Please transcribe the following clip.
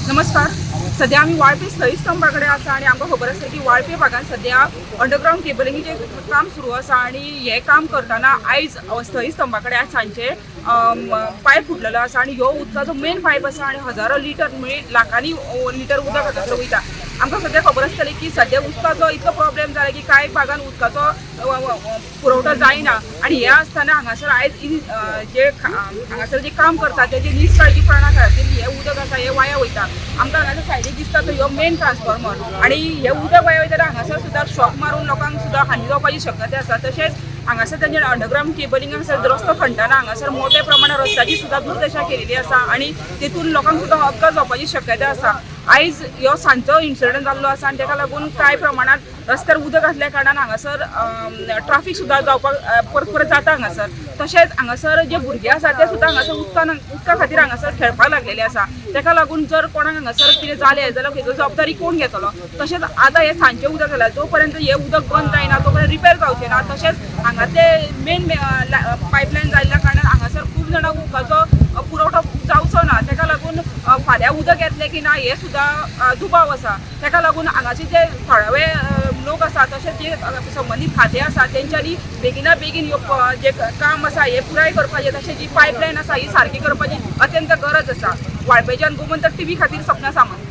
नमस्कार. सध्या आमी वाळपे स्थळी स्तंभा कडेन आसा आनी आमकां खबर आसा की वाळपे भागान सध्या अंडरग्रावंड केबलिंगेचें काम सुरू आसा आनी हें काम करतना आयज स्थळी स्तंभा कडेन आज सांजचे पायप फुटलेलो आसा आनी ह्यो उदकाचो मेन पायप आसा आनी हजारो लिटर म्हणजे लाखांनी लिटर उदक हांगासर वयता. आमकां सध्या खबर आसतली की सध्या उदकाचो इतलो प्रॉब्लेम जाला की कांय भागान उदकाचो पुरवठो जायना आनी हें आसतना हांगासर आयज जे हांगासर जे काम करता तेजे निष्काळजीपणा खातीर हें उदक आसा हें वाया वयता. आमकां हांगासर सायडीक दिसता तो ह्यो मेन ट्रान्सफॉर्मर आनी हें उदक वाया वयता हांगासर सुद्दां शॉक मारून लोकांक सुद्दां हानी जावपाची शक्यता आसा. तशेंच हांगासर तेंचे अंडरग्रावंड केबलिंग हांगासर रस्तो खणटना हांगासर मोठ्या प्रमाणात रस्त्याची सुद्दां दुर्दशा केलेली आसा आनी तेतून लोकांक सुद्दां अपघात जावपाची शक्यता आसा. आयज ह्यो सांजचो इन्सिडंट जाल्लो आसा आनी तेका लागून कांय प्रमाणात रस्त्यार उदक आसल्या कारणान हांगासर ट्राफीक सुद्दां जावपाक परत परत जाता हांगासर. तशेंच हांगासर जे भुरगे आसा ते सुद्दां हांगासर उदका खातीर हांगासर खेळपाक लागलेले आसा. तेका लागून जर कोणाक हांगासर कितें जालें जाल्यार हेजो जबाबदारी कोण घेतलो? तशेंच आतां हें सांजचें उदक जाल्यार जो पर्यंत हें उदक बंद जायना तो पर्यंत रिपेर जावचें ना. तशेंच हांगा ते मेन पायपलायन जाल्ल्या कारणान हांगासर खूब जाणां उदकाचो पुरवठो जावचो ना. तेका लागून फाल्यां उदक येतलें की ना हें सुद्दां दुबाव आसा. तेका लागून हांगाचे जे थळावे लोक आसा तशेंच जे संबंदीत खातें आसा तेंच्यांनी बेगिना बेगीन ह्यो जे काम आसा हें पुराय करपाचें, तशें जी पायपलायन आसा ही सारकी करपाची अत्यंत गरज आसा. वाळपेच्यान गोमंतक टीव्ही खातीर सपना सामंत.